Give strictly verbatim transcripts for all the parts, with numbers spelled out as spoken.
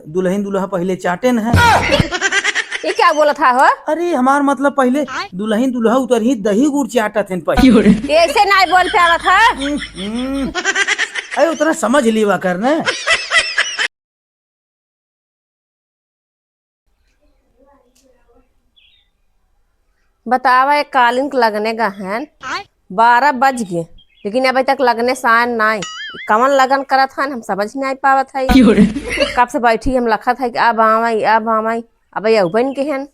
दुलहिन दुलहा पहिले चाटेन है। ये क्या बोलत हा हो? अरे, हमार मतलब पहिले दुलहिन दुलहा उतरही, दही गुड़ चाटत हैं पहिले। ये ऐसे नाहीं बोल पावत है। हम्म, हम्म। अरे, उतना समझ लीवा कर ना। बतावा, एक कालीन के लगने गहन, बारह बज गए, लेकिन अभी तक लगने से आयन नाहीं। कवन लगन करत हन, हम समझ नाहीं पावत है। कब से बैठी हम लखत है कि अब आवाई, अब आवाई, अब ये उबन के हन।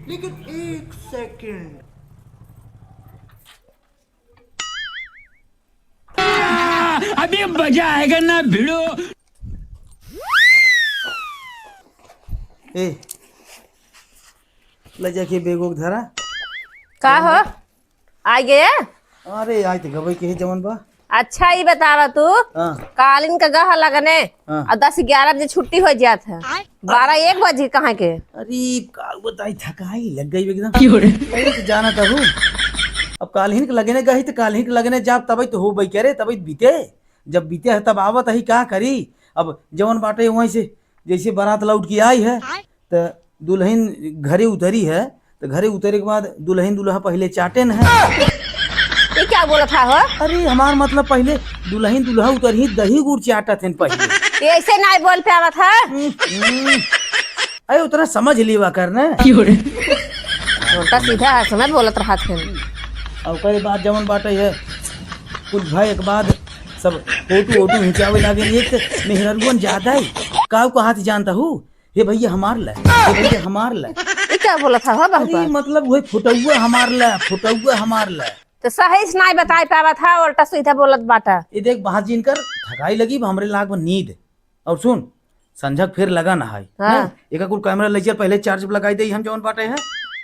लेकिन एक सेकंड। अभी मजा आएगा ना भिड़ो। ए, ले जाके बेगो धरा। का हो? आ गए? अरे, आज तो गबई के है जवन बा। अच्छा, ई बतावा तू, हाँ। कालिन का गह लगने हाँ। और दस ग्यारह बजे छुट्टी हो जात है, बारह एक बजे कहाँ के? अरे, का बताई, थकाई लग गई एकदम। क्यों रे? अरे, तो जाना तहु। अब कालिन के लगने गई तो कालिन के लगने जाब, तबई तो हो बई करे, तबई तो बीते। जब बीते है तब आवत ही का करी? अब जवन बाटे वहीं से जैसे बारात लौट के आई है, त दुलहिन घरे उतरी है, त घरे उतरे के बाद दुलहिन दुलहा पहिले चाटेन है। ये क्या बोलत हा हो? अरे, हमार मतलब पहिले दुलहिन दुलहा उतरही, दही गुड़ चाटत हैं पहिले। ये ऐसे नाहीं बोल पावत है। हम्म, हम्म। अरे, उतना समझ लीवा कर ना। उल्टा सीधा है, समझ बोलत रहत हैं। और ओकरे बाद जवन बाटे है, कुल भय के बाद सब फोटो वोटो खिंचावे लागे। एक तो मेहररुअन ज्यादा है, काऊ कहा थी जानता हूँ, "हे भैया हमार ला, हे भैया हमार ला।" ये क्या बोलत हा हो बाबू? अरे, मतलब वही फोटोआ हमार ला, फोटोआ हमार ला। तो सही से नाहीं बताई पावत हा, उल्टा सीधा बोलत बाटा। ये देख, बाहर जिनकर थकाई लगी, हमरे लाग में नींद। और सुन, संझक फिर लगन है, हाँ। ना? एका कुल कैमरा ले चल, पहिले चार्ज पे लगाई दे, हम जवन बाटे है,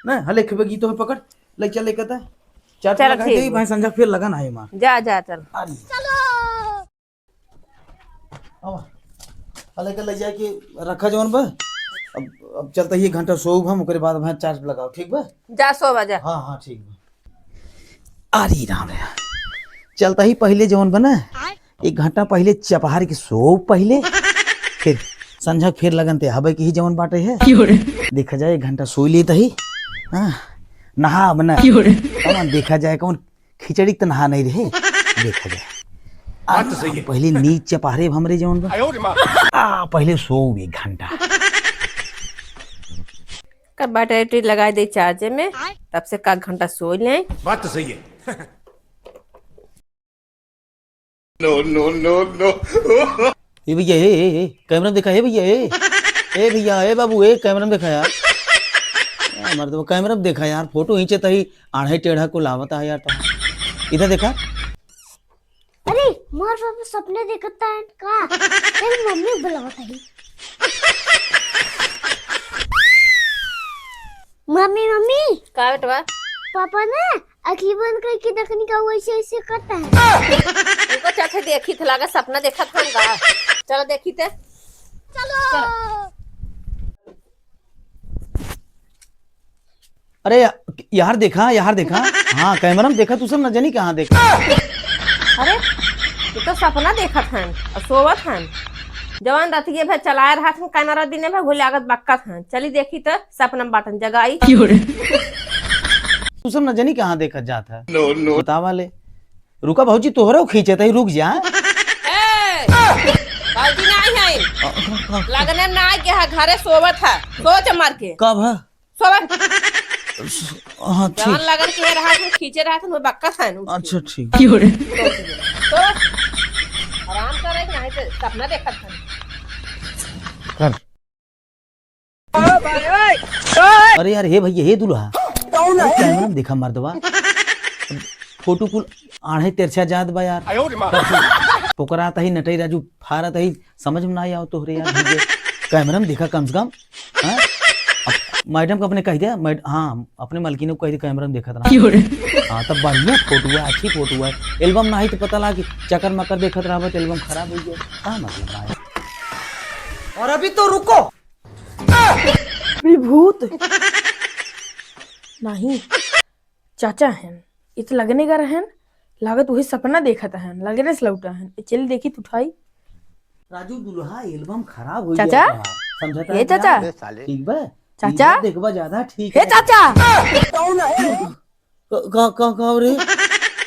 ना? हले खेबे गीतो है, पकड़, ले चल, लेकर ता। चार्ज पे चल, लगाई ठीक दे, बा। भाई, संझक फिर लगन है मार। जा, जा, चल। आ ले। चलो। आवा। हले के ले जाके रखा जवन बा। अब, अब चलता ही एक घंटा सोऊब हम, ओकरे बाद भाई चार्ज पे लगाओ, ठीक बा? जा, सो बजा। हाँ, हाँ, ठीक बा। अरे राम रे, चलता ही पहिले जवन बा ना, एक घंटा पहिले चपहार के सो पहिले, फिर संझक फिर लगन ते हबे के ही जवन बाटे है। क्यों रे? देखा जाए, एक घंटा सोई लेता ही। हाँ, नहा अब ना। क्यों रे? कौन देखा जाए, कौन खिचड़ी त नहा नहीं रहे, देखा जाए। बात तो सही है। पहिले नींद चपहारे हमरे जवन बा। आयो रे माँ। आ, पहिले सो एक घंटा। कब बैटरी लगा दे चार्ज में, तब से का घंटा सो लें। बात तो सही है। No, no, no, no। ए भैया, ए, ए, ए, कैमरा में देखा, ए भैया, ए, ए भैया, ए बाबू, ए कैमरा में देखा यार। ए, मर्द, वो कैमरा में देखा यार, फोटो खींचे तही आढ़े टेढ़ा को लावत है यार, तो इधर देखा। अरे, मोर पापा सपने देखत हैं का? तेरी मम्मी बुलावत है। मम्मी, मम्मी। का बेटवा? पापा ना अखी बंद करके देखनी का वैसे ऐसे करता है। उनको चाचा देखी थे, लगा सपना देखत हन का। चलो देखी थे। चलो। चलो। अरे या-, यार देखा, यार देखा। हाँ, कैमरा में देखा, तू सब न जानी कहाँ देखा। अरे, ये तो सपना देखत हन और सोवत हन। जवान रतिये भर चलाए रहत हन, कैमरा दिने भर घुलागत बक्कत हन। चली देखी तो सपना में बाटन जगाई। क्यों रे? तू सब न जानी कहाँ देखत जात है। No, no। बतावा ले। रुका भौजी, तोहरो खींचत है, रुक जा। ए, भौजी नहीं है। अ, अ, अ, लगने ना के है, घरे सोवत है। सोच मर के। कब है? सोवत। हाँ, ठीक। जवन लगन के रहा है, खींचे रहा था, वो बक्का था ना। अच्छा, ठीक। क्यों रे? सोवत। आराम करे, नहीं तो सपना देखत था। कर। अरे यार, हे भैया, हे दुल्हा, कौन है? कैमरा में देखा मर्दवा, फोटो कुल आढ़े तिरछा जात बा यार। आयो रे माँ। पोकरात ही नटई राजू फारत ही, समझ में ना आओ तोहरे यार भैया। कैमरा में देखा कम से कम, हाँ? अब मैडम को अपने कह दिया, मैड-, हाँ, अपने मलकिन को कह दिया कैमरा में देखा था ना। क्यों रे? हाँ, तब बढ़िया फोटो है, अच्छी फोटो है। एल्बम ना ही तो पता लगा कि चकर मकर देखत रहा तो एल्बम खराब हो गया। का मतलब है? और अभी तो रुको। विभूत। नहीं, चाचा हन। इत लगने का रहन, लागत वही सपना देखत हन, लगने से लौटा हन। ए, चल देखी तू उठाई। राजू दुल्हा एल्बम खराब हो चाचा? गया बा। समझा ए था चाचा। क्या? अबे साले। ठीक बा? चाचा? इधर देखबा ज्यादा ठीक हे है। चाचा! क-, का, का, का रे?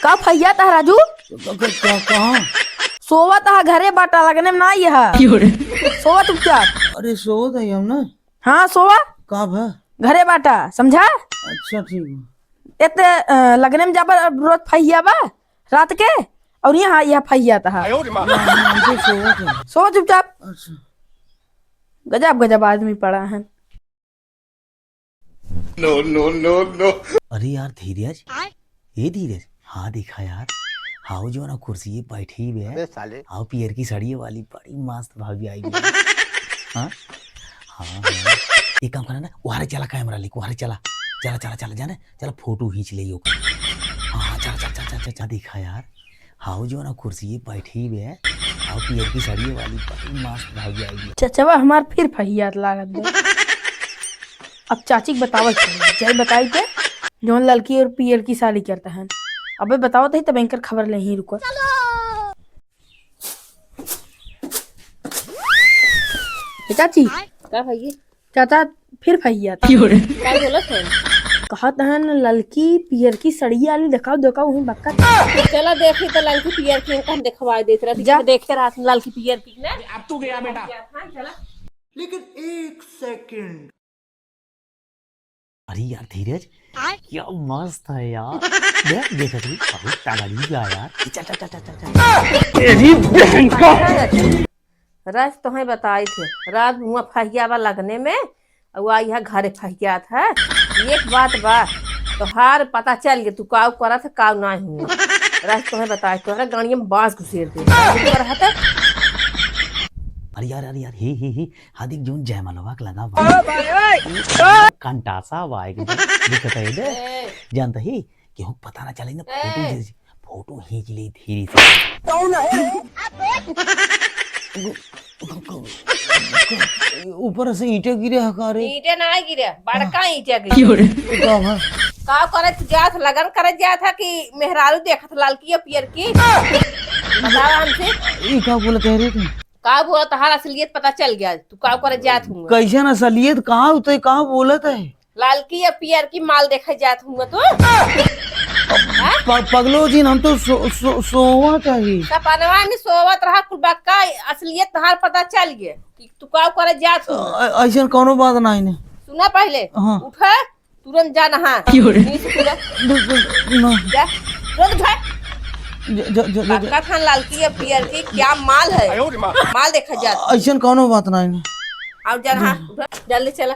का फहियात ह राजू? क-, क-, क-, कहाँ? सोवत ह, घरे बाटा, लगने में ना आइ ह। क्यों रे? सोवा चुपचाप। अरे सोवत ह हम ना। हाँ, सोवा। का भा? घरे बाटा, समझा? अच्छा, ठीक बा। एते, अ, लगने में जाबा, रोज फहियाबा रात के, और यहाँ यह फहियात ह। ना, ना, हम तो सोवत ह। सोवा चुपचाप। अच्छा। गजब, गजब आदमी पड़ा है। No, no, no, no। अरे यार धीरज, आय? ए धीरज, हाँ देखा यार, हाउ जो ना कुर्सी बैठी बे, अबे साले। हाउ पियर की साड़ी वाली बड़ी मस्त भाभी आई बे। हाँ? हाँ, हाँ। एक काम करा ना, वहारे चला कैमरा लेके, वहारे चला। चला, चला, चला, जाने, चला फोटो खींच ले यो। हाँ, हाँ, चला, चला, चला, चला, चला, देखा यार, हाउ जो ना कुर्सी बैठी बे, हाउ पियर की साड़ी वाली बड़ी मस्त भाभी आई बे। चचवा हमार फिर फहियात लागत बा। अब चाची के बतावत हई, जाई बताई के, जौन ललकी और पियर की साड़ी करता है। अबे बतावत हई, तब एंकर खबर ले ही रुको। ए चाची। का भइया? चाचा फिर फहियात ह। का बोलत है? कहत हन ललकी पियर की सड़िया वाली देखाओ, देखाओ वहीं बक्का। चला देखी तो ललकी पियर की हम देखवाई देत रहती। जा। देखे रात में ललकी पियर की ना। अब तू गया बेटा। हाँ, चला। लेकिन एक सेकंड। अरे यार धीरज, आय? क्या मस्त है यार। देख, देख तू, बहुत तगड़ी बा यार। चल, चल, चल, चल, चल। तेरी बहन का। राज तोहे बताई थे, रात हुआ फहिया बा लगने में, और आ यहाँ घरे फहियात है। एक बात बा, तोहार पता चल गया, तू काऊ करत है, काऊ ना हुआ। राज तोहे बताई, तोहरा गाड़िया में बांस घुसेर दे। काऊ करत है? अरे यार, अरे यार, हे, हे, हे, हाँ देख, जौन जयमलवा के लगा बा। ओ भाई, ओए! कंटासा बा एकदम। दिक्कत है इधर। ए। जानता ही, केहू पता ना चले ना, ए। फोटो जैसे, फोटो खींच ले धीरे से। कौन है? ऊपर से ईंटे गिरे ह का रे? ईंटे ना गिरे, बड़का हाँ। ईंटे गिरे। क्यों रे? का बा? का करे तू जात, लगन करे जात है कि मेहरारू देखत ललकी या पियर की? बतावा हमसे। ई का बोलत है रे तू? का बोला, तोहार असलियत पता चल गया, तू का करे जात हुआ। कैसन असलियत? कहाँ उते, कहाँ बोलत है? लालकी या पियर की माल देखे जात हुआ तू? हाँ? प-, पगलो जी, हम तो सो-, सो-, सोवत ही। सपनवा में सोवत रहा, कुल बक्का असलियत तोहार पता चल गया कि तू का करे जात हुआ। अ-, ऐसन कौनो बात नहीं ने। सुना पहले, हाँ। उठा, तुरंत जा नहा। क्यों रे? नींद से पूरा। दु-, दु-, ना। जा, तुरंत उठा। ज-, ज-, ज-, ज-, बड़का थान लालकी या पियर की क्या माल है? आयो रे माँ। माल देखा जात। ऐसन कौनो बात नहीं ने। और जा नहा, उठा, जल्दी चला।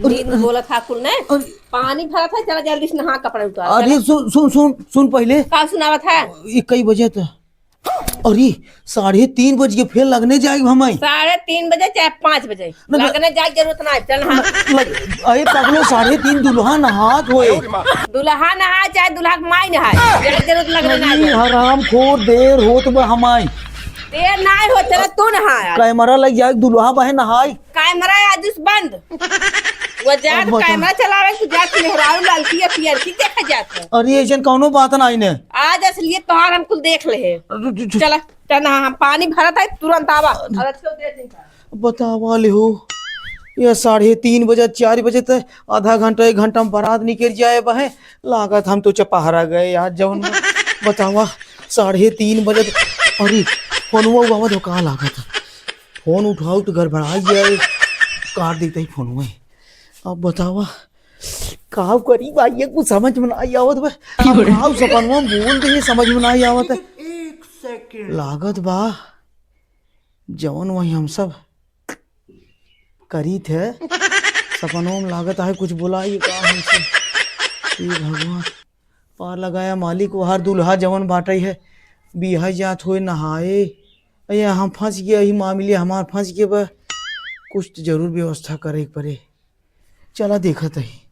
अरे, नींद बोलत हा कुल ने। अरे। पानी भरत है, चला जल्दी से नहा, कपड़ा उतार, अरे, चला। सुन, सुन, सुन, सुन पहले। का सुनावत है? ई कई बजे त? अरे, साढ़े तीन बज के फिर लगने जाए हमें। साढ़े तीन बजे चाहे पाँच बजे, न, न, लगने जाए जरूरत ना है, चल हाँ। लग-, अरे पगलो, साढ़े तीन दुल्हा नहात होए। दुल्हा नहाए चाहे दुल्हा के माई नहाए, जाए जरूरत लगने ना अरे जाए। हरामखोर, देर होत बा हमाई। देर ना हो, चला तू नहा यार। कैमरा लग जाए, दुल्हा बहे नहाए। कैमरा है आजुस बंद। वो जात अब बता। कैमरा चलावे, तू जात मेहरारू लालकी या पियर की देखा जात है। अरे ऐसन कौनो बात ना आईने। आज असलियत तोहार हम कुल देख ले है। अरे, तू, तू, चला, चल ना, हम पानी भरत है, तुरंत आवा। अरे, और अच्छे दे दे। बतावा ले हो, ये साढ़े तीन बजे, चार बजे तक आधा घंटा, एक घंटा में बारात निकल जाए बहे, लागत हम तो चपहरा गए यार। जौन बतावा, साढ़े तीन बजे तक, अरे, फोनवा उबावत हो, का लागत है? फोन उठाओ तो गड़बड़ा जाए, काट देते ही फोन में। अब बतावा, काव करी भाई, ये कुछ समझ में ना आवत बा। अब काव सपनवा में बोल दे, समझ में ना आवत है। एक सेकंड। लागत बा, जवन वही हम सब करी थे, सपनों में लागत है कुछ बोला, ये का हमसे? हे भगवान, पार लगाया मालिक, वहार दुल्हा जवन बाटे है, बिहाई जात होए नहाए। अरे हम फंस गया, यही मामले हमार फंस गया बा। कुछ तो जरूर व्यवस्था करे के पड़े। चला देखत ही।